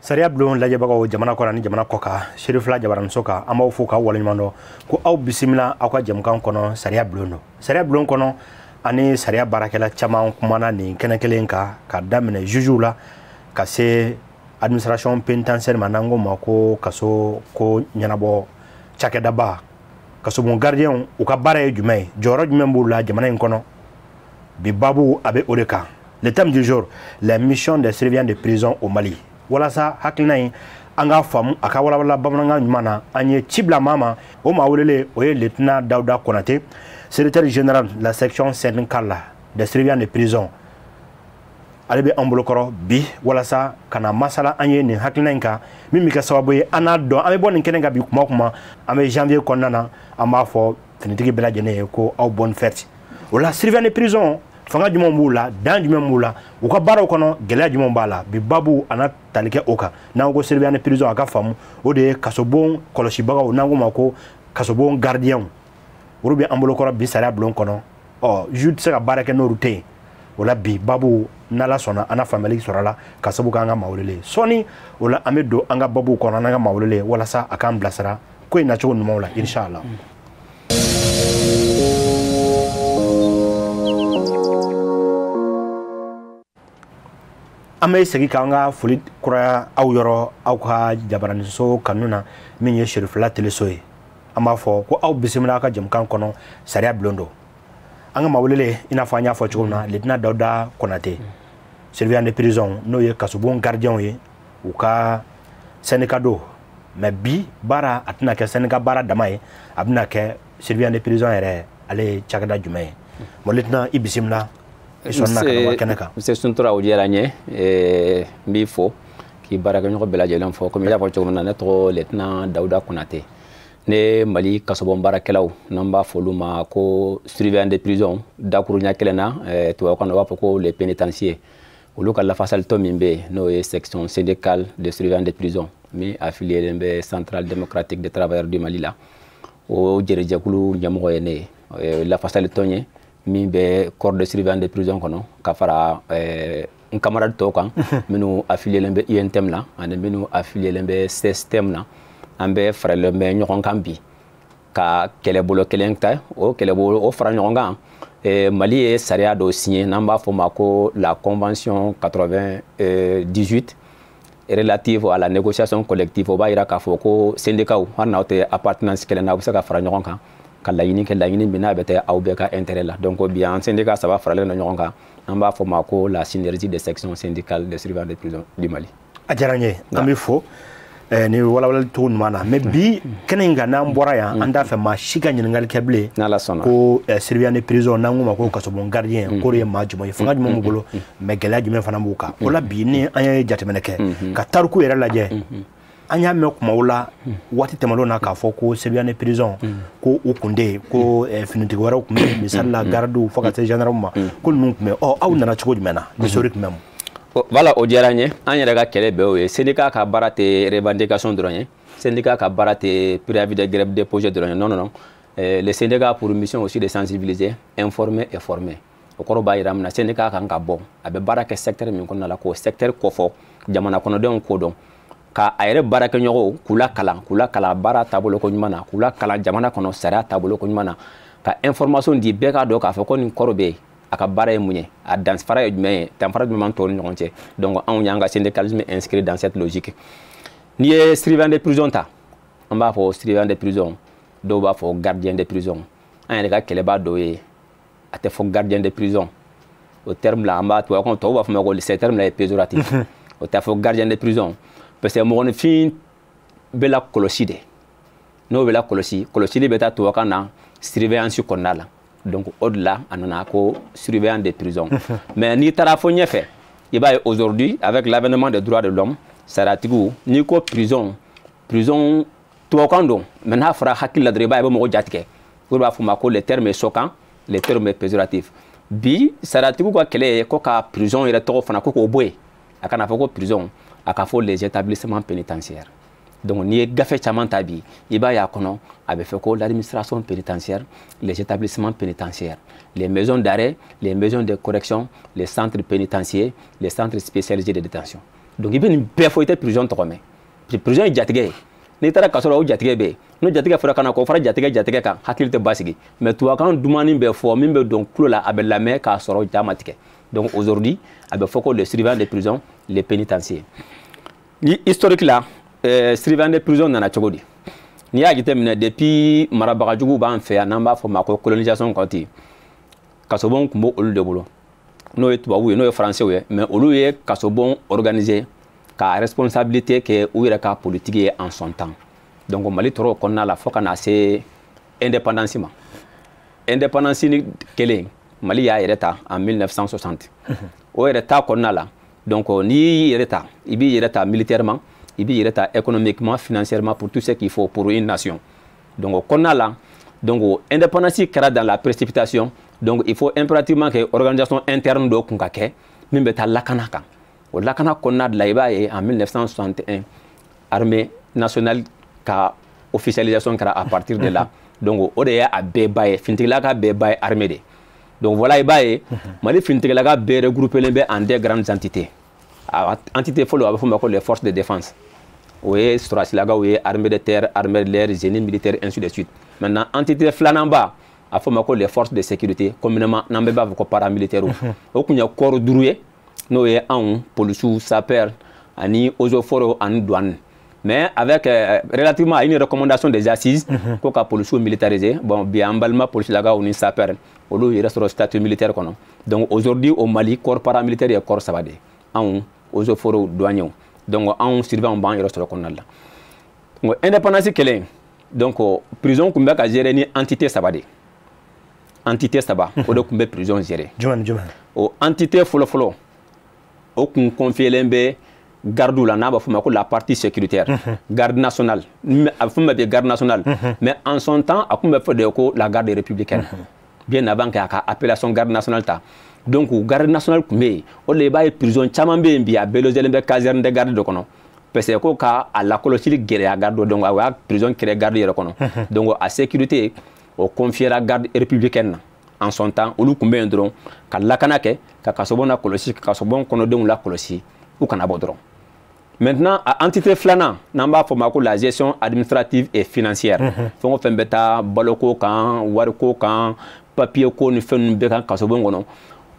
Sariya bulon lajɛbagaw jamana kɔnɔ ni jamana kɔ kan, Serifila jabaraninso kan, an b'aw fo k'aw waleɲuman dɔn ko aw bisimila aw ka jamukan kɔnɔ sariya bulon don. Sariya bulon kɔnɔ ani sariya baarakɛla caman kumana nin kɛnɛ kelen kan, ka daminɛ jugew la ka se administration pénitentiaire ma, n'an ko ma ko kaso ko ɲɛnabɔ cakɛdaba. Kasobon gardien u ka baara ye jumɛn ye, jɔyɔrɔ jumɛn b'u la jamana in kɔnɔ? Bi babu a bɛ o de kan. Le thème du jour, les missions des surveillants de prison au Mali. Walasa hakilina in an k'a faamu, a ka walawala bamanankan ɲuman na, an ye ci bila maa ma, o maa welelen o ye lieutenant Dawuda Konate, secrétaire général de la section syndicale des surveillants de prison. Ale bɛ an bolokɔrɔ bi walasa ka na masala an ye nin hakilina in kan, min bɛ kɛ sababu ye an n'a dɔn an bɛ bɔ nin kɛnɛ kan bi. Kuma o kuma an bɛ janvier kɔnɔna na, an b'a fɔ finitigi bɛɛ lajɛlen ye ko aw bonne fête. O la surveillant de prison, fanga jumɛn b'u la, dan jumɛn b'u la, u ka baaraw kɔnɔ gɛlɛya jumɛn b'a la? Bi babu a n'a tali kɛ o kan. N'an ko surveillant de prison, a ka faamu o de ye kasobon kɔlɔsibagaw, n'an ko ma ko kasobon gardien, olu bɛ an bolokɔrɔ bi sariya bulon kɔnɔ. Ɔ juge tɛ se ka baara kɛ n'olu tɛ yen. O la bi babu, n'Ala sɔnna, an na faamuyali sɔrɔ a la ka sababu k'an ka maa welelen. Sɔɔni o la an bɛ don an ka babuw kɔnɔ n'an ka maa welelen, walasa a k'an bilasira ko in nacogo ɲumanw la, inshallah. An bɛ segin k'an ka foli kuraya aw yɔrɔ, aw ka jabaraninso kanu na, min ye Serifila teleso ye. An b'a fɔ ko aw bisimila aw ka jamukan kɔnɔ sariya bulon don. An ka maa welelen, i n'a fɔ an y'a fɔ cogo min na, lieutenant Dawuda Konate, surveillant de prison, n'o ye kasobon gardien ye, u ka syndicat don. Mais bi baara a tɛna kɛ syndicat baara dama ye, a bɛna kɛ surveillant de prison yɛrɛ ale ye cakɛda jumɛn ye. Bon lieutenant, i bisimila. Monsieur Suntura, o diyara n ye, n b'i fo k'i baarakɛɲɔgɔn bɛɛ lajɛlen fo. Komi i y'a fɔ cogo min na, ne tɔgɔ lieutenant Dawuda Konate, ne Mali kasobon baarakɛlaw, n'an b'a fɔ olu ma ko surveillant de prison, dakuruɲa kelen na tubabukan na u b'a fɔ ko les pénitenciers, olu ka lafasalitɔn min bɛ yen n'o ye section syndicale de surveillant de prison min affilié bɛ Centrale démocratique des travailleurs du Mali la, o jɛrɛjɛkulu ɲɛmɔgɔ ye ne ye. Lafasalitɔn ye min bɛ corps de surveillant de prison kɔnɔ ka fara n camarade tɔw kan minnu affilié bɛ UNTM na ani minnu affilié bɛ CSTM na. An bɛ faralen bɛ ɲɔgɔn kan bi ka kɛlɛbolo kelen ta, o kɛlɛbolo o fara ɲɔgɔn kan. Mali ye sariya dɔ signé n'an b'a fɔ ma ko la convention 98 relative à la négociation collective. O b'a yira k'a fɔ ko syndicat hali n'aw tɛ appartenance kelen na, aw bɛ se ka fara ɲɔgɔn kan ka laɲini kɛ, laɲini min n'a bɛ taa aw bɛɛ ka intérêt la. Donc bi an syndicat saba faralen don ɲɔgɔn kan, an b'a fɔ ma ko la synergie des sections syndicales des surveillants de prison du Mali. A diyara n ye, an bɛ fo ni walawalali cogo ɲuman na. Mais bi kɛnɛ in kan, n'an bɔra yan, an t'a fɛ maa si ka ɲininkali kɛ bilen n'Ala sɔnna ko surveillant de prison, n'an ko ma ko kasobon gardien, k'o de ye maa jumɛn ye, fanga jumɛn b'u bolo, mais gɛlɛya jumɛn fana b'u kan. O la bi ni an ye jateminɛ kɛ ka tariku yɛrɛ lajɛ, an y'a mɛn kumaw la waati tɛmɛnlenw na k'a fɔ ko surveillant de prison ko u kun tɛ yen, ko finitigi wɛrɛw tun bɛ yen, misali la gardiw fo ka se gendarme ma, ko ninnu tun bɛ. Ɔ aw nana cogo jumɛn na, historique tun bɛ mun? Voilà, o diyara n ye. An yɛrɛ ka kɛlɛ bɛɛ o ye. Syndicat ka baara tɛ revendication dɔrɔn ye, syndicat ka baara tɛ préavis de grève déposé dɔrɔn ye. Non, non, non, le syndicat a pour mission aussi de sensibiliser, informer et former. O kɔrɔ b'a jira mun na, syndicat kan ka bɔ a bɛ baara kɛ secteur min kɔnɔna la, k'o secteur kɔfɔ jamana kɔnɔdenw k'o dɔn, ka a yɛrɛ baarakɛɲɔgɔnw k'u lakalan, k'u lakalan baara taabolo ko ɲuman na, k'u lakalan jamana kɔnɔ sariya taabolo ko ɲuman na, ka information di bɛɛ k'a dɔn k'a fɔ ko nin kɔrɔ bɛ yen, a ka baara ye mun ye, a danfara ye jumɛn ye, danfara jumɛn b'an tɔw ni ɲɔgɔn cɛ. Donc anw y'an ka syndicalisme inscrit dans cette logique. N'i ye surveillant de prison ta, an b'a fɔ surveillant de prison, dɔw b'a fɔ gardien de prison. An yɛrɛ ka kɛlɛbaa dɔw ye, a tɛ fɔ gardien de prison, o terme la an b'a tubabu tɔw b'a fɔ ma ko ce terme là est péjoratif. O tɛ fɔ gardien de prison parce que mɔgɔninfin bɛ la kɔlɔsi de, n'o bɛ la kɔlɔsi, kɔlɔsili bɛ taa tubabukan na surveillance kɔnɔna la. Donc o de la a nana ko surveillant de prison. Mais n'i taara fo ɲɛfɛ, i b'a ye aujourd'hui avec l'avènement des droits de l'homme, sariyatigiw n'i ko prison, prison tubabukan don, mais n'a fɔra hakili la dɔrɔn i b'a ye a bɛ mɔgɔ jatigɛ. O de b'a fɔ ma ko le terme est choquant, le terme est péjoratif. Bi sariyatigiw ka kɛlɛ ye ko ka prison yɛrɛ tɔgɔ fana ko k'o bɔ yen, a kana fɔ ko prison, a ka fɔ les établissements pénitentiaires. Donc n'i ye gafe caman ta bi, i b'a ye a kɔnɔ a bɛ fɔ ko l'administration pénitentiaire, les établissements pénitentiaires, les maisons d'arrêt, les maisons de correction, les centres pénitentiaires, les centres spécialisés de détention. Donc i bɛ nin bɛɛ fɔ, i tɛ prison tɔgɔ mɛn. Prison ye jatigɛ ye. N'i taara kaso la, o jatigɛ bɛ yen. N'o jatigɛ fɔra ka na k'o fara jatigɛ kan, hakili tɛ basigi. Mais tubabukan dumani bɛ fɔ min bɛ don tulo la, a bɛ lamɛn k'a sɔrɔ ja ma tigɛ. Donc aujourd'hui, a bɛ fɔ ko le surveillant de prison, le pénitencier. Ni historique la, surveillant de prison nana cogo di? N'i y'a jateminɛ, depuis marabagajuguw b'an fɛ yan, n'an b'a fɔ ma ko colonisation kɔti, kasobon tun b'o olu de bolo, n'o ye tubabu ye, n'o ye français ye. Mais olu ye kasobon organiser ka responsabilité kɛ u yɛrɛ ka politique ye en son temps. Donc Mali tɔɔrɔ kɔnɔna la fo ka na se indépendance ma. Indépendance ni kelen, Mali y'a yɛrɛ ta en 1960. O yɛrɛ ta kɔnɔna la, donc n'i y'i yɛrɛ ta, i b'i yɛrɛ ta militairement, i b'i yɛrɛ ta économiquement, financièrement, pour tout ce qu'il faut pour une nation. Donc o kɔnɔna la, donc indépendance kɛra dans la précipitation. Donc il faut impérativement que organisation interne dɔ kun ka kɛ min bɛ taa lakana kan. O lakana kɔnɔna de la, i b'a ye en 1961, armée nationale ka officialisation kɛra à partir de là. Donc o de ye a bɛɛ ba ye, finitigila ka bɛɛ ba ye armée de. Donc voilà, i b'a ye Mali finitigila ka bɛɛ regroupé bɛ en deux grandes entités. A entité fɔlɔ, a bɛ fɔ o ma ko les forces de défense. O ye sɔrɔdasilakaw ye, armée de terre, armée de l'air, génie militaire, ainsi de suite. Maintenant, entité filanan ba, a fɔ o ma ko les forces de sécurité, communément n'an bɛɛ b'a fɔ ko paramilitaire. O kun ye corps 5 ye, n'o ye anw polisiw, sapeur ani eaux et forêts ani douane. Mais avec relativement à une recommandation des assises ko ka polisiw militariser, bon, bi an balima polisilakaw ni sapeur, olu yɛrɛ sɔrɔ statut militaire kɔnɔ. Donc aujourd'hui au Mali, corps paramilitaire ye corps 3 de ye: anw, eaux et forêts, douaniers. Donc anw surveillant b'an yɛrɛ sɔrɔ kɔnɔna la. Donc indépendance kɛlen, donc prison tun bɛ ka gérer ni entité 3 de. Entité 3, o de tun bɛ prison gérer. Jumɛn ni jumɛn? O entité fɔlɔ-fɔlɔ, o kun confiélen bɛ garde la, n'a b'a fɔ ma ko la partie sécuritaire, garde nationale. A bɛ fɔ ma bi garde nationale, mais en son temps, a kun bɛ fɔ de ko la garde républicaine, bien avant que a ka appellation garde nationale ta. Donc garde nationale tun bɛ yen. O de la, i b'a ye prison caman bɛ yen bi, a bɛɛ logelen bɛ caserne de garde de kɔnɔ, parce que ko ka a lakɔlɔsili gɛlɛya garde. Donc a y'a prison créé garde yɛrɛ kɔnɔ. Donc a sécurité, o confiera garde républicaine na en son temps. Olu tun bɛ yen dɔrɔn ka lakana kɛ, ka kasobon lakɔlɔsi, ka kasobon kɔnɔdenw lakɔlɔsi, u kana bɔ dɔrɔn. Maintenant, a entité filanan, n'an b'a fɔ ma ko la gestion administrative et financière, fɛn o fɛn bɛ taa baloko kan, wariko kan, papier ko ni fɛn ninnu bɛɛ kan kasobon kɔnɔ,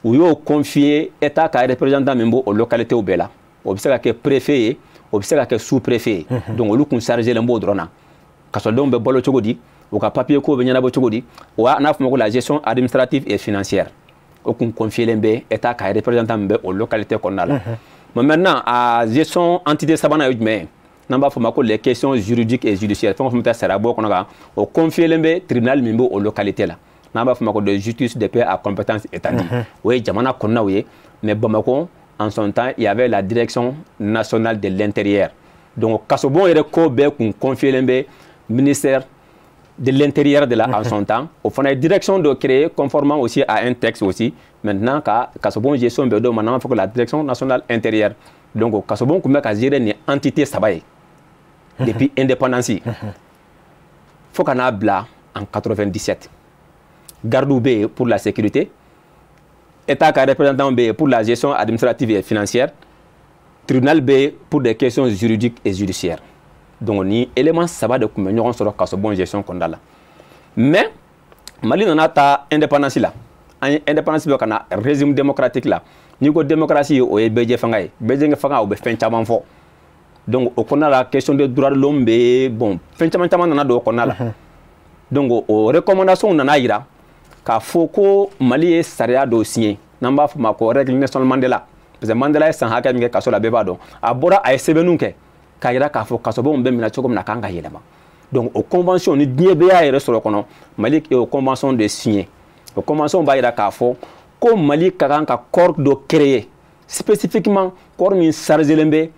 u y'o confier état ka représentant min b'o o localité bɛɛ la. O bɛ se ka kɛ préfet ye, o bɛ se ka kɛ sous préfet ye. Donc olu kun chargé len b'o dɔrɔn na: kasodenw bɛ balo cogo di, u ka papier ko bɛ ɲɛnabɔ cogo di. O n'a fɔ ma ko la gestion administrative et financière, o kun confié len bɛ état ka représentant min bɛ o localité kɔnɔna la. Mais maintenant, a gestion entité sabanan ye jumɛn ye? N'an b'a fɔ ma ko les questions juridiques et judiciaires, fɛn o fɛn bɛ taa sariya bɔ kɔnɔ kan, o confié len bɛ tribunal min bɛ o localité la, n'an b'a fɔ ma ko de justice de paix à compétence étendue. O ye jamana kɔnɔnaw ye. Mais Bamako, en son temps, il y avait la direction nationale de l'intérieur. Donc kasobon yɛrɛ ko bɛɛ kun confié len bɛ ministère de l'Intérieur de la en son temps. O fana ye direction dɔ créer conformément aussi à un texte aussi. Maintenant, ka kasobon gestion bɛɛ d'o ma, n'an b'a fɔ ko la direction nationale intérieure. Donc kasobon tun bɛ ka gérer ni entité 3 ye depuis indépendance fo ka n'a bila en 97. Garde bɛ yen pour la sécurité, état ka représentant bɛ yen pour la gestion administrative et financière, tribunal bɛ yen pour des questions juridiques et judiciaires. Donc ni élément 3 de tun bɛ ɲɔgɔn sɔrɔ kasobon gestion kɔnɔna la. Mais Mali nana ta indépendance la, an ye indépendance bɛ ka na régime démocratique la. N'i ko démocratie, o ye bɛɛ fanga ye. Bɛɛ fanga, o bɛ fɛn caman fɔ. Donc o kɔnɔna la, question de droit de l'homme bɛ, bon, fɛn caman caman nana don o kɔnɔna la. Donc o recommandation nana yira k'a fɔ ko Mali ye sariya dɔw signé, n'an b'a fɔ ma ko règle Nelson Mandela, parce que Mandela ye san hakɛ min kɛ kaso la, bɛɛ b'a dɔn. A bɔra, a ye sɛbɛnniw kɛ k'a yira k'a fɔ kasobonw bɛ minɛ cogo min na, kan ka yɛlɛma. Donc o convention ni diɲɛ bɛɛ y'a yɛrɛ sɔrɔ kɔnɔ, Mali ye o convention de signé. O convention b'a yira k'a fɔ ko Mali ka kan ka corps dɔ créer spécifiquement, corps min chargé len bɛ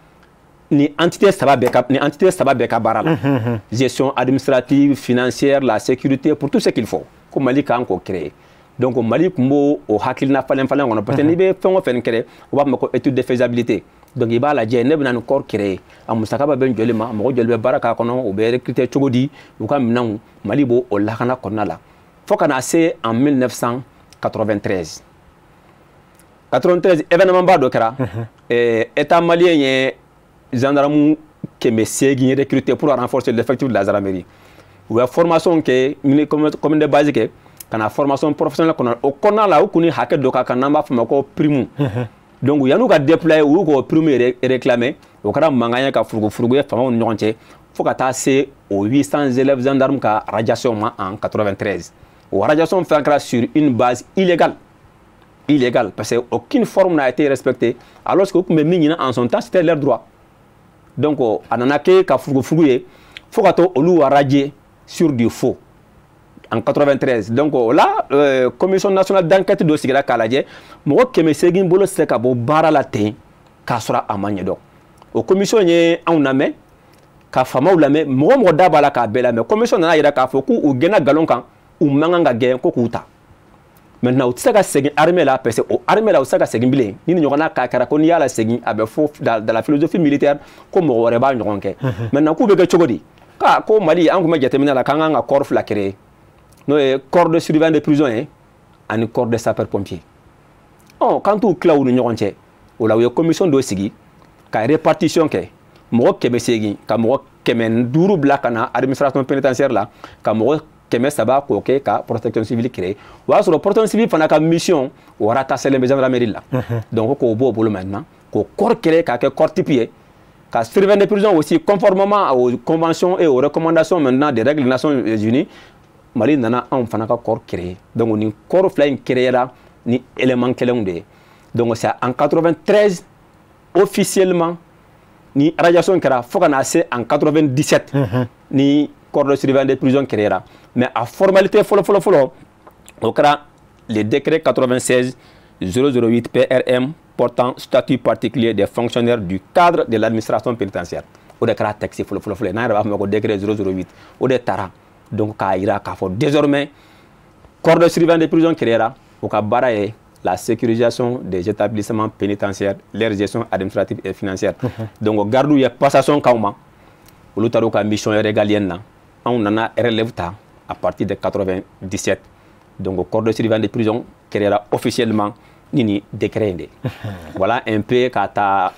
ni entité 3 bɛɛ ka, ni entité 3 bɛɛ ka baara la, gestion administrative, financière, la sécurité, pour tout ce qu'il faut, ko Mali kan k'o créer. Donc Mali tun b'o o hakilina falen falen kɔnɔ, parce que n'i bɛ fɛn o fɛn créer, u b'a fɔ ma ko étude de faisabilité. Donc i b'a lajɛ, ne bɛna nin corps créer, a musaka bɛ bɛn joli ma, mɔgɔ joli bɛ baara k'a kɔnɔ, u bɛ recruter cogo di, u ka minɛnw. Mali b'o o lakana kɔnɔna la fo ka na se en 1993. 93, événement ba dɔ kɛra. État malien ye gendarme 800 recruté pour renforcer l'effectif de la gendarmerie. U ye formation kɛ commune de base kɛ ka na formation professionnelle kɔnɔ. O kɔnɔna la, u kun ni hakɛ dɔ ka kan n'an b'a fɔ o ma ko prime. Donc yan'u ka déployer, u y'u k'o prime réclamer. O kɛra mankan ye ka furugufurugu ye faamaw ni ɲɔgɔn cɛ fo ka taa se aux 800 élèves gendarmes ka radiation ma en 93. O radiation fɛn kɛra sur une base illégale, illégale, parce que aucune forme n'a été respectée, alors que u tun bɛ min ɲini en son temps, c'était leur droit. Donc a nana kɛ ka furugufurugu ye fo ka to olu radier sur du faux en 93. Donc là, commission nationale d'enquête dɔ sigira k'a lajɛ, mɔgɔ 800 bolo tɛ se ka bɔ baara la ten k'a sɔrɔ a ma ɲɛdɔn. O commission ye anw lamɛn, ka faamaw lamɛn, mɔgɔ mɔgɔ da b'a la k'a bɛɛ lamɛn. Commission nana yira k'a fɔ k'u gɛnna nkalon kan, u man kan ka gɛn, ko k'u ta. Maintenant, u tɛ se ka segin armée la, parce que o armée la, u tɛ se ka segin bilen. Ni nin ɲɔgɔnna k'a kɛra ko n'i y'a lasegin, a bɛ fɔ dans la philosophie militaire ko mɔgɔ wɛrɛ b'a ɲɔgɔn kɛ. Maintenant, k'u bɛ kɛ cogo di? K'a ko Mali, an tun bɛ jateminɛ la k'an kan ka corps fila créer, n'o ye corps de surveillant de prison ye ani corps de sapeur pompier. Ɔ, k'an t'u tila u ni ɲɔgɔn cɛ. O la, u ye commission dɔ sigi ka répartition kɛ, mɔgɔ 800, ka mɔgɔ 500 bila ka na administration pénitentiaire la, ka mɔgɔ 300 k'o kɛ ka protection civile créer. O y'a sɔrɔ protection civile fana ka mission o rattaché bɛ gendarmerie la. Donc k'o b'o bolo maintenant, k'o corps créer k'a kɛ corps type ye, ka surveillant de prison aussi, conformément aux conventions et aux recommandations maintenant des règles des Nations Unies. Mali nana anw fana ka corps créer. Donc nin corps fila in créera ni élément kelenw de ye. Donc c'est en 93 officiellement ni radiation kɛra, fo ka na se en 97 ni corps de surveillant de prison créera. Mais a formalité fɔlɔ fɔlɔ fɔlɔ, o kɛra le décret 96 008 PRM portant statut particulier des fonctionnaires du cadre de l'administration pénitentiaire. O de kɛra texte fɔlɔ fɔlɔ fɔlɔ, n'an yɛrɛ b'a fɔ ma ko décret 008. O de taara donc k'a yira k'a fɔ désormais corps de surveillant de prison créera, o ka baara ye la sécurisation des établissements pénitentiaires, leur gestion administrative et financière. Donc garde ye passation k'anw ma, olu taara u ka mission régalienne na, anw nana relève ta à partir de 97. Donc corps de surveillant de prison créera officiellement ni décret in de. Voilà un peu ka taa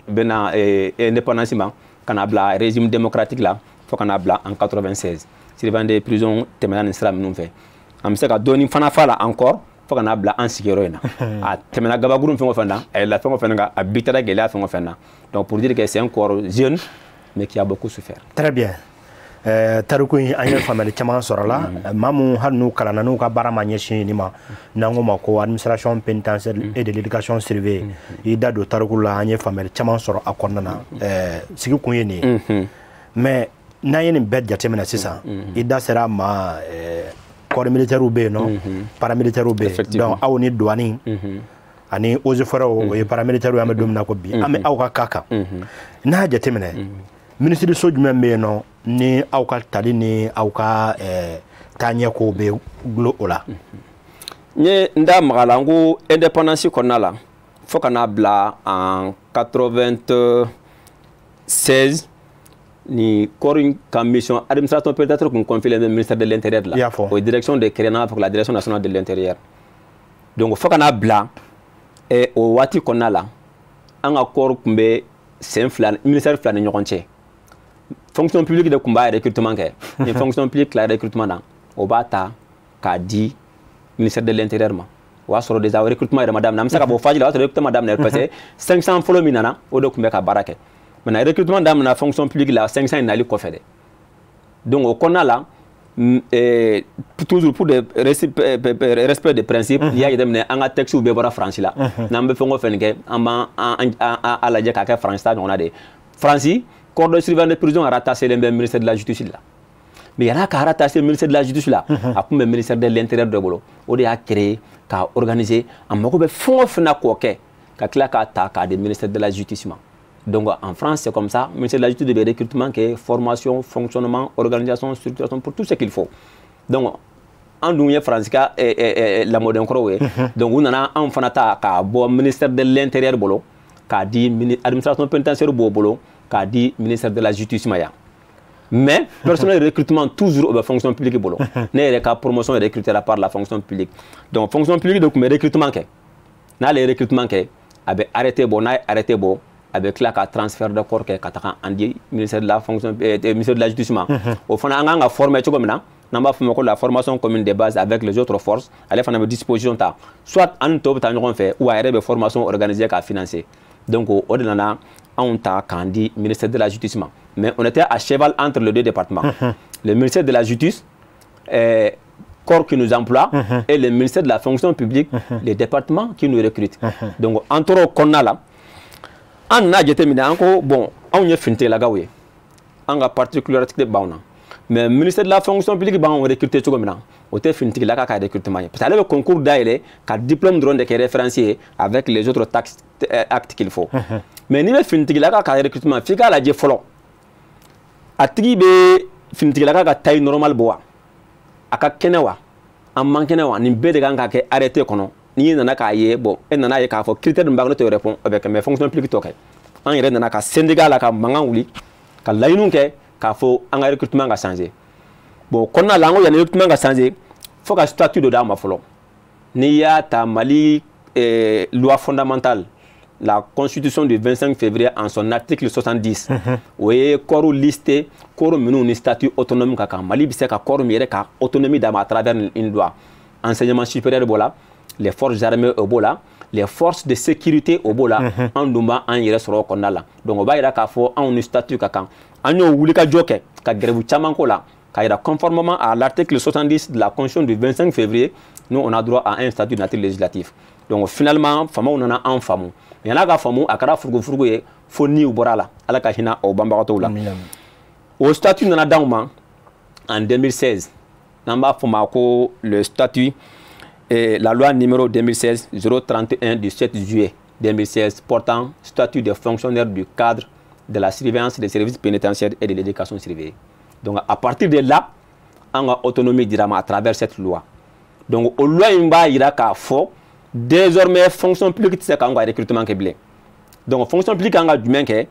bɛna indépendance ma, ka na bila régime démocratique la, fo ka na bila en 96. Surveillant de prison tɛmɛna nin sira minnu fɛ, an bɛ se ka dɔɔni fana fa la encore fo ka n'a bila an sigiyɔrɔ in na. A tɛmɛna gabakuru fɛn o fɛn na, a yɛlɛla fɛn o fɛn kan, a bitara gɛlɛya fɛn o fɛn na. Donc pour dire que c'est un corps jeune mais qui a beaucoup souffert. Très bien. Tariku in, an ye faamuyali caman sɔrɔ la. Maa mun hali n'u kalanna, n'u ka baara ma ɲɛsin nin ma, n'an ko ma ko administration pénitentiaire et de l'éducation surveillée, i da don tariku la, an ye faamuyali caman sɔrɔ a kɔnɔna na. Sigi kun ye nin ye. Mais n'an ye nin bɛɛ jateminɛ sisan, i da sera a ma, corps militaire bɛ yen nɔ, paramilitaire bɛ yen. Donc aw ni douane ani eaux et forêts, o ye paramilitaire ye. An bɛ don min na ko bi, an bɛ aw ka cas kan. N'a y'a jateminɛ, minisiri so jumɛn bɛ yen nɔ ni aw ka tali ni aw ka taaɲɛ kow bɛ gulo o la? N ye n da maga la, n ko indépendance kɔnɔna la fo ka n'a bila en 96, ni corps in ka mission administration pénitentiaire kun confié bɛ ministère de l'Intérieur la. I y'a fɔ. O ye direction de créé, n'a fɔ la Direction nationale de l'Intérieur. Donc fo ka n'a bila o waati kɔnɔna la, an ka corps kun bɛ sen fila, ministère fila ni ɲɔgɔn cɛ. Fonction publique de kun b'a recrutement kɛ. Ni fonction publique tila recrutement na, o b'a ta k'a di ministère de l'Intérieur ma. O y'a sɔrɔ déjà recrutement yɛrɛ ma daminɛ. An bɛ se ka bɔ phase la, o y'a sɔrɔ recrutement ma daminɛ, parce que 500 fɔlɔ min nana, o de tun bɛ ka baara kɛ. Maintenant, recrutement daminɛ fonction publique la 500 in nali kɔfɛ dɛ. Donc o kɔnɔna la, toujours pour des respect des principes, n'i y'a jateminɛ, an ka textes bɛɛ bɔra Faransi la. N'an bɛ fɛn o fɛn kɛ, an b'an an lajɛ k'a kɛ Faransi ta ɲɔgɔnna de ye. Faransi, corps de surveillance de prison rattaché bɛ ministère de la Justice la. Mais yan'a ka rattaché ministère de la Justice la, a tun bɛ ministère de l'Intérieur de bolo. O de y'a créé k'a organiser, a mago bɛ fɛn o fɛn na k'o kɛ, ka tila k'a ta k'a di ministère de la Justice ma. Donc en France, c'est comme ça. Ministère de la Justice de recrutement, qui est formation, fonctionnement, organisation, structuration, pour tout ce qu'il faut. Donc, an dun ye Faransi ka lamɔden kɔrɔw ye. Donc u nana anw fana ta k'a bɔ ministère de l'Intérieur bolo k'a di administration pénitentiaire b'o bolo k'a di ministère de la Justice ma yan. Mais personnel de recrutement, toujours o bɛ fonction publique bolo. Ne yɛrɛ ka promotion recrutera par la fonction publique. Donc fonction publique de tun bɛ recrutement kɛ. N'ale ye recrutement kɛ, a bɛ arrêté bɔ. N'a ye arrêté bɔ, a bɛ tila ka transfert de corps kɛ ka taga an di ministère de la fonction, ministère de la Justice ma. O fana, an kan ka former cogo min na, n'an b'a fɔ ma ko la formation commune de base avec les autres forces, ale fana bɛ disposition ta, soit an ni tɔw bɛ taa ɲɔgɔn fɛ, ou a yɛrɛ bɛ formation organiser k'a financer. Donc o de nana anw ta k'an di ministère de la Justice ma. Mais on était à cheval entre les deux départements, le ministère de la Justice, corps qui nous emploie, et le ministère de la Fonction publique, les départements qui nous recrutent. Donc an tora o kɔnɔna la, an nana jateminɛ, an ko bon, anw ye finitigilakaw ye, an ka particularité b'anw na, mais ministère de la Fonction publique b'anw recruter cogo min na, o tɛ finitigilaka ka recrutement ye, parce que ale bɛ concours dayɛlɛ ka diplôme dɔrɔn de kɛ référence ye avec les autres taxes, actes qu'il faut. Mais n'i bɛ finitigilaka ka recrutement, f'i k'a lajɛ fɔlɔ, a tigi bɛ finitigilaka ka taille normale bɔ wa, a ka kɛnɛ wa, a man kɛnɛ wa, nin bɛɛ de kan ka kɛ arrêté kɔnɔ. N'i nana k'a ye, bon, e nana ye k'a fɔ critère min b'a kɔnɔ, t'o répond, o bɛ kɛ, mais fonction publique t'o kɛ. An yɛrɛ nana ka syndicat la ka mankan wuli ka laɲiniw kɛ k'a fɔ an ka recrutement ka changer. Bon, kɔnɔna la, an ko yanni recrutement ka changer, fo ka statut dɔ d'an ma fɔlɔ. N'i y'a ta Mali loi fondamentale, la Constitution du 25 février, en son article 70, o ye corps listé, corps minnu ni statut autonome ka kan. Mali bɛ se ka corps min yɛrɛ ka autonomie d'a ma à travers une loi: enseignement supérieur b'o la, les forces armées o b'o la, les forces de sécurité o b'o la. An dun b'an yɛrɛ sɔrɔ o kɔnɔna la. Donc o b'a yira k'a fɔ anw ni statut ka kan. An y'o wulikajɔ kɛ ka grève caman k'o la k'a yira, conformément à l'article 70 de la Constitution du 25 février, nous, on a droit à un statut de nature législative. Donc finalement, faamaw nana an faamu. Yan'a ka faamu, a kɛra furugufurugu ye fo niw bɔra a la. Ala ka hinɛ o banbagatɔw la. O statut nana d'anw ma en 2016, n'an b'a fɔ ma ko le statut et la loi numéro 2016-031 du 7 juillet 2016 portant statut des fonctionnaires du cadre de la surveillance des services pénitentiaires et de l'éducation surveillée. Donc à partir de là, an ka autonomie dira ma à travers cette loi. Donc o loi in b'a yira k'a fɔ désormais fonction publique tɛ se k'an ka recrutement kɛ bilen. Donc fonction publique kan ka jumɛn kɛ?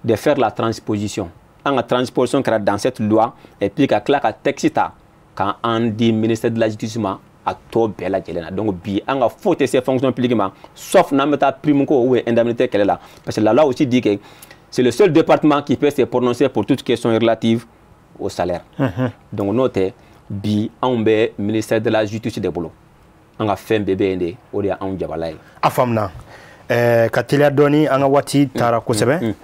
De faire la transposition. An ka transposition kɛra dans cette loi et puis ka tila ka texte ta k'an di ministère de la Justice ma, a tɔ bɛɛ lajɛlen na. Donc bi, an ka foyi tɛ se fonction publique ma, sauf n'an bɛ taa prime ko ou indemnité kɛlɛ la, parce que la loi aussi dit que c'est le seul département qui peut se prononcer pour toute question relative au salaire. Donc n'o tɛ, bi anw bɛ ministère de la Justice de bolo, an ka fɛn bɛɛ bɛ yen de, o de ye anw jabala ye. A faamuna. Ka teliya dɔɔni, an ka waati taara kosɛbɛ.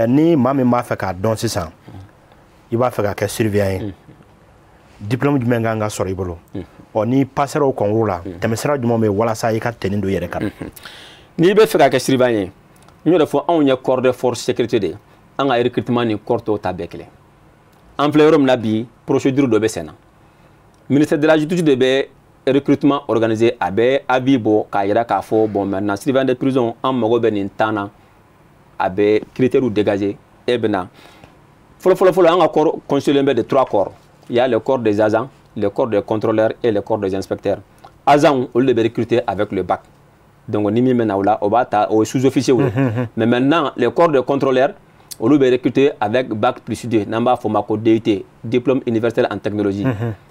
Ni maa min b'a fɛ k'a dɔn sisan, i b'a fɛ ka kɛ surveillant ye, diplôme jumɛn kan ka sɔrɔ i bolo? Ɔ, n'i passera o concours la, tɛmɛsira jumɛn bɛ yen walasa i ka tenue don i yɛrɛ kan? N'i bɛ fɛ ka kɛ surveillant ye, n y'o de fɔ, anw ye corps de force sécurité de ye. An ka recrutement ni corps tɔw ta bɛɛ kelen. An filɛ yɔrɔ min na bi, procédure dɔ bɛ sen na. Ministère de la Justice de bɛ recrutement organisé, a bɛ avis bɔ k'a yira k'a fɔ bon, maintenant surveillant de prison, an mago bɛ nin tan na. A bɛ critères dégager, e bɛ na. Fɔlɔ fɔlɔ fɔlɔ, an ka corps constitué bɛ de trois corps: il y a le corps des agents, le corps des contrôleurs et le corps des inspecteurs. Agents, olu de bɛ recruter avec le bac. Donc ni min bɛ na o la, o b'a ta, o ye sous-officier ye. Mais maintenant, le corps des contrôleurs, olu bɛ recruter avec bac plus 2, n'an b'a fɔ o ma ko DUT, diplôme universitaire en technologie.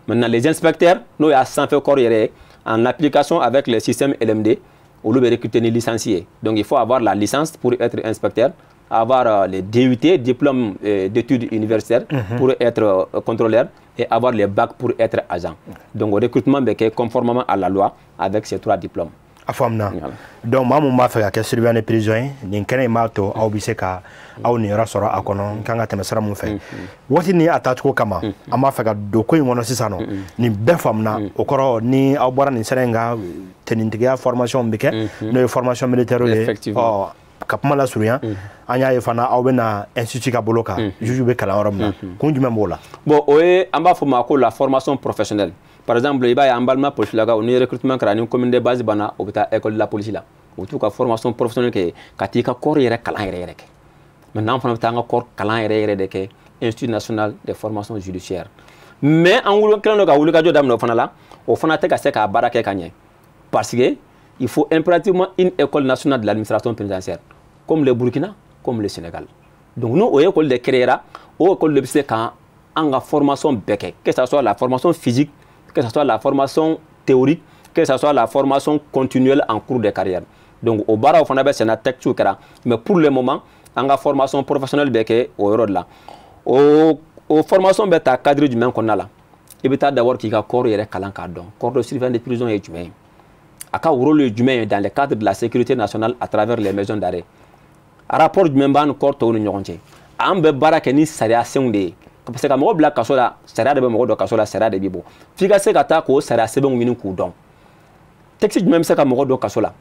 Maintenant, les inspecteurs, n'o y'a sanfɛ corps yɛrɛ ye, en application avec le système LMD, olu bɛ recruter ni licence ye. Donc il faut avoir la licence pour être inspecteur, avoir les DUT, diplôme d'études universitaires, pour être contrôleur et avoir les bacs pour être agent. Donc o recrutement bɛ kɛ conformément à la loi avec ces trois diplômes. A faamuna. Donc maa mun b'a fɛ ka kɛ surveillant de prison ye, nin kɛnɛ in b'a to aw bɛ se ka aw niyɔrɔ sɔrɔ a kɔnɔ. N kan ka tɛmɛ sira mun fɛ, waati ni a taacogo kama, an b'a fɛ ka don ko in kɔnɔ sisan nɔ. Nin bɛɛ faamuna. O kɔrɔ, ni aw bɔra nin sira in kan, tenitigiya formation bɛ kɛ, n'o ye formation militaire ye. Ɔ, ka kuma lasurunya, an y'a ye fana aw bɛna institut ka bolo kan, juge bɛ kalan yɔrɔ min na. Kun jumɛn b'o la? Bon, o ye an b'a fɔ ma ko la formation professionnelle. Par exemple, i b'a ye an balima polisilakaw, ni recrutement kɛra, ni commune de base banna, o bɛ taa école de la police la, u t'u ka formation professionnelle kɛ, ka t'i ka corps yɛrɛ kalan yɛrɛ yɛrɛ kɛ. Maintenant, an fana bɛ taa an ka corps kalan yɛrɛ yɛrɛ de kɛ Institut national de formation judiciaire. Mais an wuli kɛlen don ka wulikajɔ daminɛ o fana la, o fana tɛ ka se k'a baara kɛ ka ɲɛ, parce que il faut impérativement une école nationale de l'administration pénitentiaire, comme le Burkina, comme le Sénégal. Donc nous, o école de créera, o école de bɛ se ka an ka formation bɛɛ kɛ, que ça soit la formation physique, que ce soit la formation théorique. que ça soit la formation continuelle en cours de carrière. Donc o baaraw fana bɛ senna, texte kɛra, mais pour le moment an ka formation professionnelle bɛ kɛ o yɔrɔ de la. O formation bɛ ta cadre jumɛn kɔnɔna la? I bɛ taa d'abord k'i ka corps yɛrɛ kalan k'a dɔn, corps de surveillance de prison ye jumɛn ye, a ka rôle ye jumɛn ye dans le cadre de la sécurité nationale à travers les maisons d'arrêt, rapport jumɛn b'an ni corps tɔw ni ɲɔgɔn cɛ. An bɛ baara kɛ ni sariya senw de ye, parce que ka mɔgɔ bila kaso la, sariya de bɛ mɔgɔ dɔn kaso la, sariya de b'i bɔ. F'i ka se ka taa k'o sariya sɛbɛnw ɲini k'u dɔn. Texte jumɛn bɛ se ka mɔgɔ dɔn kaso la,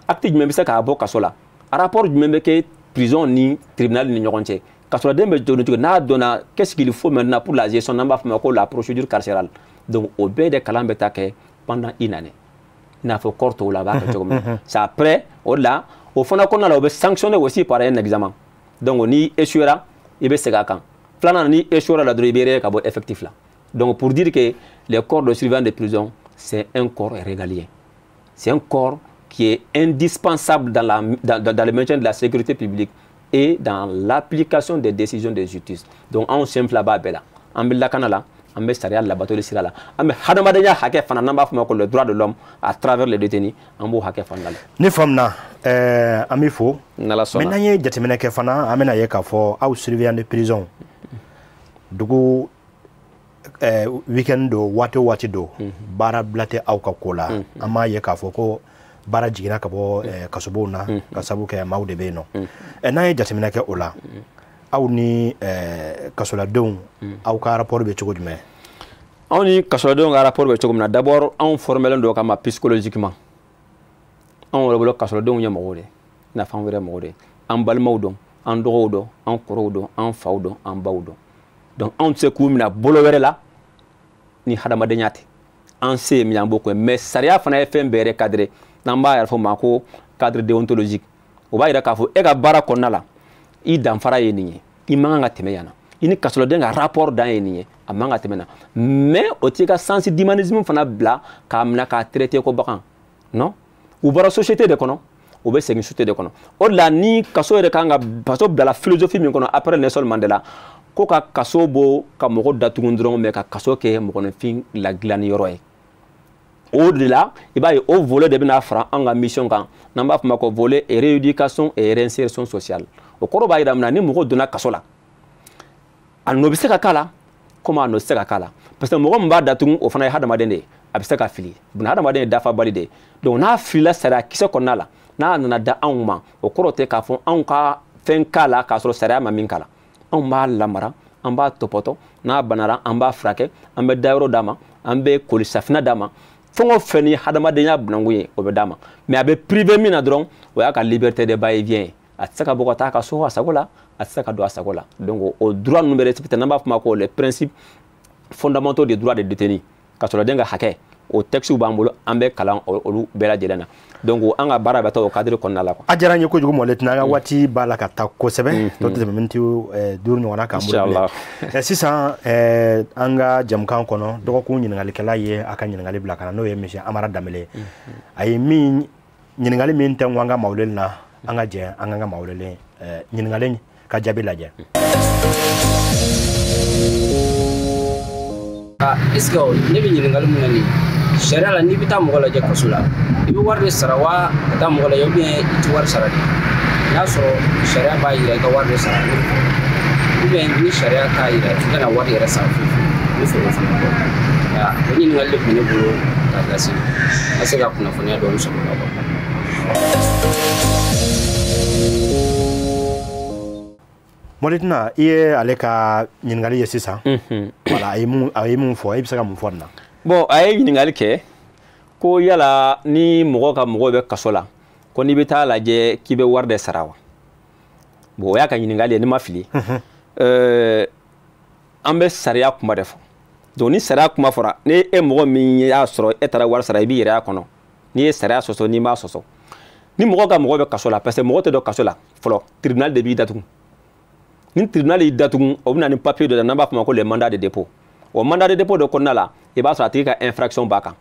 acte jumɛn bɛ se k'a bɔ kaso la, rapport jumɛn bɛ kɛ prison ni tribunal ni ɲɔgɔn cɛ, kasoladen bɛ jɔ cogo n'a dɔnna, qu'est-ce qu'il faut maintenant pour la gestion, n'an b'a fɔ ma ko la procédure carcérale. Donc o bɛɛ de kalan bɛ taa kɛ pendant une année, i n'a fɔ corps tɔw la a b'a kɛ cogo min na. C'est après o de la, o fana kɔnɔna la, o bɛ sanctionner aussi par un examen. Donc n'i échouera, i bɛ segin a kan. Filanan, n'i échouera la dɔrɔn, i bɛ radier ka bɔ effectif la. Donc pour dire que les corps de surveillance de prison, c'est un corps régalien, c'est un corps qui est indispensable dans le maintien de la sécurité publique et dans l'application des décisions de justice. Donc anw sen fila b'a bɛɛ la, an bɛ lakana la, an bɛ sariya labatoli sira la, an bɛ hadamadenya hakɛ fana, n'an b'a fɔ ma ko le droit de l'homme à travers les détenus, an b'o hakɛ fana la. Ne faamuna, an b'i fo. N'Ala sɔnna. Mais n'an ye jateminɛ kɛ fana, an bɛna ye k'a fɔ aw surveillant de prison, dugu week-end don, waati o waati don, baara bila tɛ aw ka ko la. An b'a ye k'a fɔ ko baara jiginna ka bɔ kasobow na ka sabu kɛ maaw de bɛ yen nɔ. N'an ye jateminɛ kɛ o la, aw ni kasoladenw, aw ka rapport bɛ cogo jumɛn? Anw ni kasoladenw ka rapport bɛ cogo min na, d'abord anw formelen don kama psychologiquement. Anw yɛrɛ bolo, kasoladenw ye mɔgɔw de ye, i n'a fɔ anw yɛrɛ mɔgɔw de ye, an balimaw dɔn, an dɔgɔw dɔn, an kɔrɔw dɔn, an faw dɔn, an baw dɔn. Donc anw tɛ se k'u minɛ bolo wɛrɛ la ni hadamadenya tɛ. An se ye min ye, an b'o kɛ, mais sariya fana ye fɛn bɛɛ recadré, n'an b'a yɛrɛ fɔ ma ko cadre déontologique. O b'a yira k'a fɔ e ka baara kɔnɔna la, i danfara ye nin ye, i man kan ka tɛmɛ yan na, i ni kasoladen ka rapport dan ye nin ye, a man ka tɛmɛ na. Mais o t'i ka sens d'humanisme fana bila k'a minɛ k'a traiter ko bagan. Non, u bɔra société de kɔnɔ, u bɛ segin société de kɔnɔ. O de la, ni kaso yɛrɛ kan ka kaso bilala philosophie min kɔnɔ après Nelson Mandela, ko ka kaso bɔ ka mɔgɔ datugu dɔrɔn, mais ka kaso kɛ mɔgɔninfin ladilanni yɔrɔ ye. O de la, i b'a ye o volet de bɛna fara an ka mission kan, n'an b'a fɔ ma ko volet rééducation et réinsertion sociale. O kɔrɔ b'a jira mun na? Ni mɔgɔ donna kaso la, a nɔ bɛ se ka k'a la komi a nɔ tɛ se ka k'a la, parce que mɔgɔ min b'a datugu, o fana ye hadamaden de ye, a bɛ se ka fili. Buna hadamaden ye dafabali de ye. Donc n'a filila sariya kisɛ kɔnɔna la, n'a nana da anw ma, o kɔrɔ tɛ k'a fɔ anw ka fɛn k'a la k'a sɔrɔ sariya ma min k'a la. Anw b'a lamara, an b'a tɔpɔtɔ, n'a banara an b'a furakɛ, an bɛ dayɔrɔ d'a ma, an bɛ koli safinɛ d'a ma, fɛn o fɛn ni hadamadenya bunakun ye, o bɛ d'a ma. Mais a bɛ privé min na dɔrɔn, o y'a ka liberté de va-et-vient ye. A tɛ se ka bɔ ka taa a ka so a sago la, a tɛ se ka don a sago la. Donc o droit ninnu bɛ respecté, n'an b'a fɔ ma ko les principes fondamentaux des droits des détenus, kasoladen ka hakɛ, o texte b'an bolo, an bɛ kalan olu bɛɛ lajɛlen na. Donc an ka baara bɛ taa o cadre kɔnɔna la quoi. A diyara n ye kojugu, Mɔlɛtina. An ka waati b'a la ka taa kosɛbɛ, tɔ tɛ tɛmɛ miniti 5 ɲɔgɔnna k'an bolo bilen. Sisan, an ka jamukan kɔnɔ, dɔgɔkun ɲininkalikɛla ye a ka ɲininkali bila ka na, n'o ye monsieur Amara Danbele. A ye min ɲininkali min tɛ an ka mawuleli na, an ka jɛ an ka mawulelen ɲininkali ka jaabi lajɛ. Est ce que ne bɛ ɲininkali mun na nin sariya la, n'i bɛ taa mɔgɔ lajɛ kaso la, i bɛ wari de sara wa ka taa mɔgɔ lajɛ, ou bien i tɛ wari sara de? N'a sɔrɔ sariya b'a yira i ka wari de sara ne fɛ, ou bien ni sariya t'a yira i kana wari yɛrɛ sara foyi foyi, ne fɛ o fana dɔn. O ɲininkali de tun bɛ ne bolo k'a lase, n ka se ka kunnafoniya dɔɔni sɔrɔ o la quoi. Mɔlɛtina, i ye ale ka ɲininkali ye sisan. Voilà, a ye mun fɔ? E bɛ se ka mun fɔ nin na? Bon, a ye ɲininkali kɛ ko yala ni mɔgɔ ka mɔgɔ bɛ kaso la, ko n'i bɛ taa lajɛ k'i bɛ wari de sara wa? Bon, o y'a ka ɲininkali ye, ni ma fili. An bɛ sariya kuma de fɔ. Donc ni sariya kuma fɔra, ni e mɔgɔ min y'a sɔrɔ e taara wari sara, i b'i yɛrɛ y'a kɔnɔ. N'i ye sariya sɔsɔ, n'i m'a sɔsɔ, ni mɔgɔ ka mɔgɔ bɛ kaso la, parce que mɔgɔ tɛ don kaso la fɔlɔ, tribunal de b'i datugu. Ni tribunal y'i datugu, o bɛ na ni papier dɔ ye, n'an b'a fɔ ma ko le mandat de dépôt. O mandat de dépôt de kɔnɔna la, i b'a sɔrɔ a tigi ka infraction b'a kan.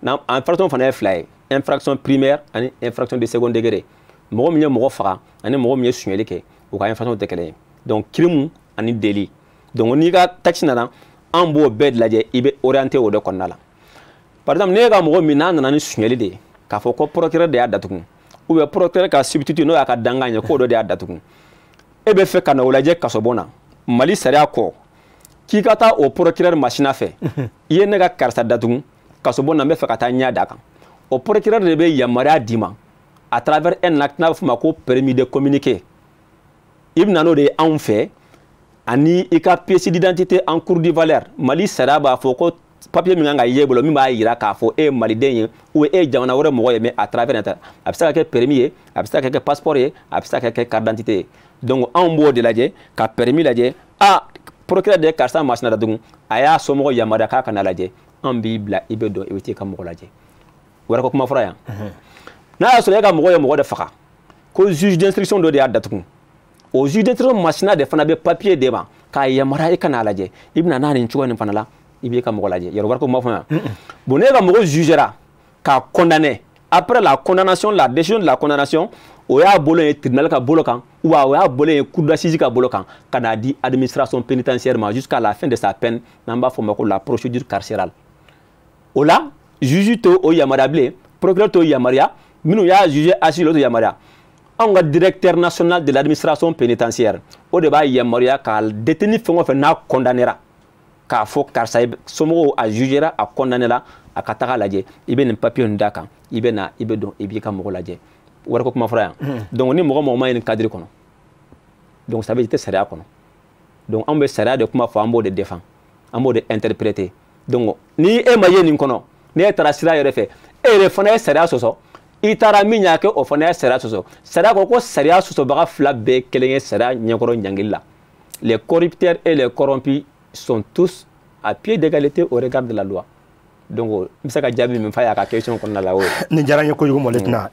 Na infraction fana ye fila ye: infraction primaire ani infraction de second degré. Mɔgɔ min ye mɔgɔ faga ani mɔgɔ min ye sonyɛli kɛ, u ka infraction tɛ kelen ye. Donc crime ani délit. Donc n'i ka texte nana, an b'o bɛɛ de lajɛ, i bɛ orienté o de kɔnɔna la. Par exemple, ne ka mɔgɔ min n'a nana ni suɲɛli de ye, k'a fɔ ko procureur de y'a datugu, ou bien procureur ka substitut n'o y'a ka dangan ye, k'o dɔ de y'a datugu, e bɛ fɛ ka na o lajɛ kasobon na, Mali sariya kɔ k'i ka taa o procureur masina fɛ, i ye ne ka karisa datugu kasobon na, n bɛ fɛ ka taa ɲɛ d'a kan. O procureur de bɛ yamaruya d'i ma à travers un acte n'a bɛ f'o ma ko permis de communiquer. I bɛ na n'o de ye anw fɛ, ani i ka pièce d'identité en cours de valeur. Mali sariya b'a fɔ ko papier min kan ka ye bolo, min b'a yira k'a fɔ e ye maliden ye ou e ye jamana wɛrɛ mɔgɔ ye, mais à travers a bɛ se ka kɛ permis ye, a bɛ se ka kɛ passeport ye, a bɛ se ka kɛ carte d'identité ye. Donc anw b'o de lajɛ, ka permis lajɛ. Ah, procureur de ye karisa masina datugu, a y'a somɔgɔ yamaruya k'a ka na lajɛ, an b'i bila, i bɛ don, i bɛ t'i ka mɔgɔ lajɛ. Wɛrɛ ko kuma fɔra yan. N'a y'a sɔrɔ e ka mɔgɔ ye mɔgɔ de faga, ko juge d'instruction dɔ de y'a datugu, o juge d'instruction masina de fana bɛ papier d'e ma k'a yamaruya i ka n'a lajɛ, i bɛ na n'a nin cogo nin fana la, i b'i ka mɔgɔ lajɛ. Yɔrɔ wɛrɛ ko kuma fɔ yan. Bon, n'e ka mɔgɔ jugera k'a condamné, après la condamnation, la décision de la condamnation, o y'a bolo ye tribunal ka bolo kan, ou o y'a bolo ye cour d'assises ka bolo kan, ka n'a di administration pénitentiaire ma jusqu'à la fin de sa peine, n'an b'a fɔ o ma ko la procédure carcérale. O la, juge t'o o yamaruya bilen, procureur t'o yamaruya, minnu y'a jugé assise olu t'o yamaruya. Anw ka directeur national de l'administration pénitentiaire, o de b'a yamaruya k'a détenu fɛn o fɛn n'a condamnéra, k'a fɔ karisa ye somɔgɔw a jugera, a condamné la, a ka taga lajɛ, i bɛ nin papier nin d'a kan, i bɛ na, i bɛ don, i b'i ka mɔgɔ lajɛ. Wari ko kuma fɔra yan. Donc ni mɔgɔ mɔgɔ ma ye nin cadre kɔnɔ, donc ça veut dire i tɛ sariya kɔnɔ. Donc anw bɛ sariya de kuma fɔ, an b'o de défend, an b'o de interpréter. Donc ni e ma ye nin kɔnɔ, ni e taara sira yɛrɛ fɛ, e yɛrɛ fana ye sariya sɔsɔ, i taara min y'a kɛ, o fana ye sariya sɔsɔ. Sariya ko ko sariya sɔsɔbaga fila bɛɛ kelen ye sariya ɲɛkɔrɔ ɲangili la. Les corrupteurs et les corrompus sont tous à pied d'égalité au regard de la loi. Donc n bɛ se ka jaabi min f'a ye a ka question kɔnɔna la, o ye. Nin diyara n ye kojugu, mon lieutenant.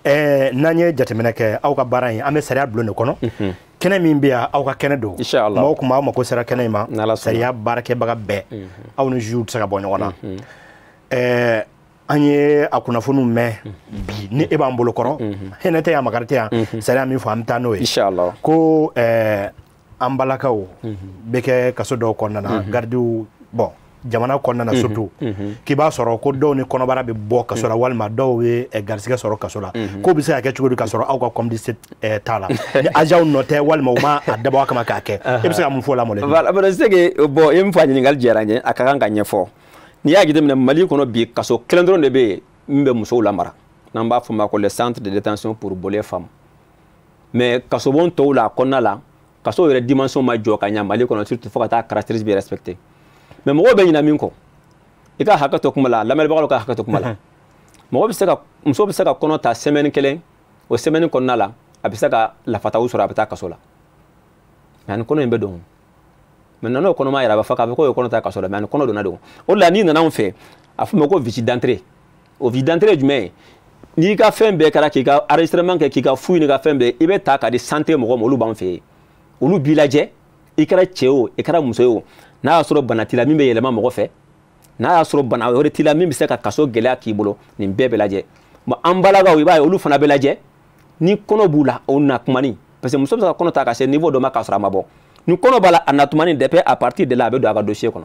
N'an ye jateminɛ kɛ aw ka baara in, an bɛ sariya bulon de kɔnɔ. Kɛnɛ min bɛ yan, aw ka kɛnɛ don. Inchallah. Maaw kun b'aw mako sera kɛnɛ in ma. N'Ala sɔnna. Sariya baarakɛbaga bɛɛ, aw ni juge tɛ se ka bɔ ɲɔgɔn na. An ye a kunnafoniw mɛn bi, ni e b'an bolo kɔrɔ, hinɛ tɛ yan, makari tɛ yan, sariya min fɔ, an bɛ taa n'o ye. Inchallah. Ko an balakaw bɛ kɛ kaso dɔw kɔnɔna na, gardiw, bon, jamana kɔnɔna na surtout, k'i b'a sɔrɔ ko dɔw ni kɔnɔbara bɛ bɔ kaso la, walima dɔw bɛ garisɛgɛ sɔrɔ kaso la. K'o bɛ se ka kɛ cogo di k'a sɔrɔ aw ka complicité t'a la, ni agents nɔ tɛ, walima u ma a dabɔ a kama k'a kɛ? E bɛ se ka mun fɔ o la, Mɔlɛdi? Voilà, bon, c'est que bon, i ye min fɔ, a ɲininkali diyara n ye, a ka kan ka ɲɛfɔ. N'i y'a jateminɛ Mali kɔnɔ bi, kaso kelen dɔrɔn de bɛ yen min bɛ musow lamara, n'an b'a fɔ o ma ko le centre de détention pour bolées femmes. Mais kasobon tɔw la, a kɔnɔna la, kaso yɛrɛ dimension ma jɔ ka ɲa Mali kɔnɔ, surtout fo ka taa caractérise bɛ respecté. Mais mɔgɔw bɛ ɲina min kɔ, i ka hakɛ to kuma la, lamɛnbagaw ka hakɛ to kuma la, mɔgɔ bɛ se ka, muso bɛ se ka kɔnɔ ta semaine kelen, o semaine kɔnɔna la, a bɛ se ka lafataw sɔrɔ, a bɛ taa kaso la. Mais ani kɔnɔ in bɛ don. Maintenant n'o kɔnɔma yɛrɛ, a bɛ fɔ k'a fɔ k'o ye kɔnɔ ta kaso la, mais ani kɔnɔ donna don. O de la, n'i nana anw fɛ, a fɔ ma ko visite d'entrée. O visite d'entrée ye jumɛn ye? N'i ka fɛn bɛɛ kɛra, k'i ka enregistrement kɛ, k'i ka fouille n'i ka fɛn bɛɛ, i bɛ ta ka di santé mɔgɔw ma, olu b'an fɛ yen. Olu b'i lajɛ, i kɛra cɛ o, i kɛra muso ye o, n'a y'a sɔrɔ bana t'i la min bɛ yɛlɛma mɔgɔ fɛ, n'a y'a sɔrɔ bana wɛrɛ t'i la min bɛ se ka kaso gɛlɛya k'i bolo, nin bɛɛ bɛ lajɛ. Bon, an balakaw, i b'a ye, olu fana bɛ lajɛ ni kɔnɔ b'u la, o na kumani, parce que muso bɛ se ka kɔnɔ ta ka se niveau dɔ ma k'a sɔrɔ a ma bɔ. Ni kɔnɔ b'a la, a na tumani, depuis à partir de là, a bɛ don a ka dossier kɔnɔ.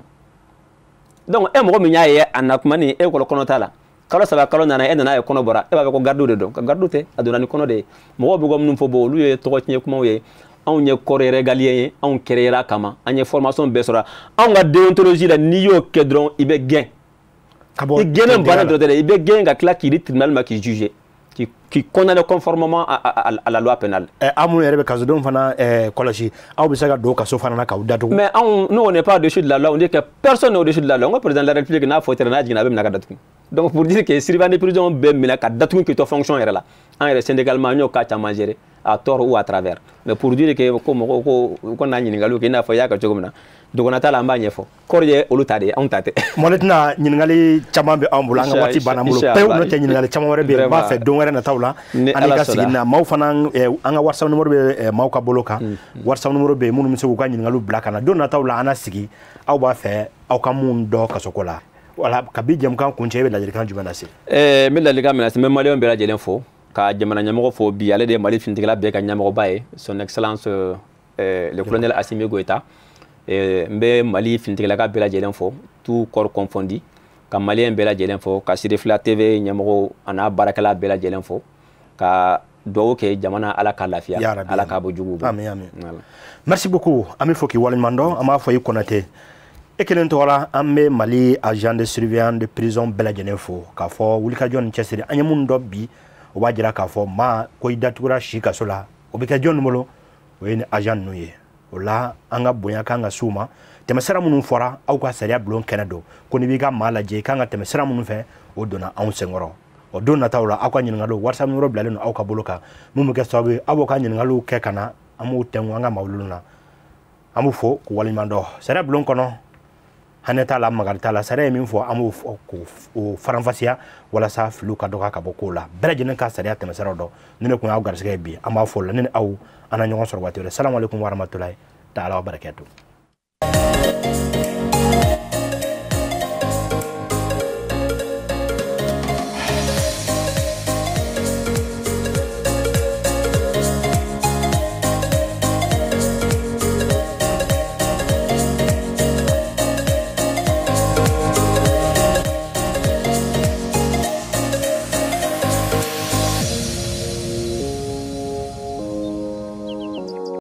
Donc e mɔgɔ min y'a ye a na kumani, e kɔrɔ kɔnɔ t'a la, kalo 3, kalo 4, e nana ye kɔnɔ bɔra, e b'a fɔ ko gardiw de don. Ka gardiw tɛ, a donna ni kɔnɔ de ye. Mɔgɔw bɛ ka minnu fɔ, bon, olu ye tɔgɔ tiɲɛ kumaw ye. Anw ye corps régalien ye, anw créera kama, an ye formation bɛɛ sɔrɔ. Anw ka déontologie la, n'i y'o kɛ dɔrɔn, i bɛ gɛn. Ka bɔ I gɛnnen banna dɔrɔn tɛ dɛ, i bɛ gɛn ka tila k'i di tribunal ma, k'i juger, qui condamné conformément à la loi pénale. Aw minnu yɛrɛ bɛ kasodenw fana kɔlɔsi, aw bɛ se ka don kaso fana na k'aw datugu? Mais anw, nous, on n'est pas au-dessus de la loi. On dit que personne n'est au-dessus de la loi. N ko président de la République n'a fɔ n'a jiginna, a bɛ minɛ ka datugu. Donc pour dire que surveillant de prison bɛɛ minɛ ka datugu k'i to fonction yɛrɛ la. An yɛrɛ syndicalement, an y'o cas caman gérer à tort ou à travers. Mais pour dire que ko mɔgɔw ko u ka na ɲininkaliw kɛ i n'a fɔ i y'a kɛ cogo min na, dogona t'a la, an b'a ɲɛfɔ. Kɔri ye olu ta de ye, anw ta tɛ. Mon lieutenant, ɲininkali caman bɛ anw bolo, an ka waati banna an bolo pewu. N'o tɛ, ɲininkali caman wɛrɛ bɛ yen, n b'a fɛ don wɛrɛ nataw la Ni ani Ala ka sɔnna. sigi na maaw fana. An ka WhatsApp numéro bɛ maaw ka bolo kan, WhatsApp numéro bɛ yen, minnu bɛ se k'u ka ɲininkaliw bila ka na. Don nataw la, an na sigi, aw b'a fɛ aw ka mun dɔn kasoko la. Wala kabi jɛmukan kuncɛ, e bɛ ladilikan jumɛn lase? N bɛ ladilikan min lase, n bɛ maliyɛnw bɛɛ lajɛlen fo, ka jamana ɲɛmɔgɔ fo. Bi ale de ye Mali finitigila bɛɛ ka ɲɛmɔgɔba ye, son excellence le colonel Assimi Goïta. N bɛ Mali finitigilaka bɛɛ lajɛlen fo, tout corps confondu. Ka maliyɛn bɛɛ lajɛlen fo, ka Sirifila TV ɲɛmɔgɔw a n'a baarakɛla bɛɛ lajɛlen fo, ka dugawu kɛ jamana, Ala ka lafiya, Ala k'a bɔ juguw bolo. Amin, amin. Merci beaucoup. An bɛ fɔ k'i waleɲuman dɔn. An b'a fɔ i Konate, e kelen tɔgɔ la, an bɛ Mali agent de surveillant de prison bɛɛ lajɛlen fo, k'a fɔ wulikajɔ ni cɛsiri an ye minnu dɔn bi, o b'a jira k'a fɔ maa ko i datugura si kaso la, o bɛ kɛ jɔn bolo? O ye ni agent ninnu ye. O la, an ka bonya kan ka s'u ma. Tɛmɛsira minnu fɔra aw ka sariya bulon kɛnɛ don ko n'i b'i ka maa lajɛ, i kan ka tɛmɛsira minnu fɛ, o donna anw senkɔrɔ. O don nataw la, aw ka ɲininkaliw, WhatsApp numéro bilalen don aw ka bolo kan, mun bɛ kɛ sababu ye aw b'aw ka ɲininkaliw kɛ ka na, an b'u tɛnku an ka mawulunw na. An b'u fo k'u waleɲuman dɔn. Sariya bulon kɔnɔ, hanɛ t'a la, magari t'a la. Sariya ye min fɔ, an b'o fɔ k'o faranfasiya walasa filiw ka dɔgɔ ka bɔ kow la, bɛɛ lajɛlen ka sariya tɛmɛsiraw dɔn. Ni ne kun y'aw garisɛgɛ ye bi, an b'a fɔ o la, ne ni aw an na ɲɔgɔn sɔrɔ waati wɛrɛ. Salamu aleykum warahmatulahi taala wa barakatuh.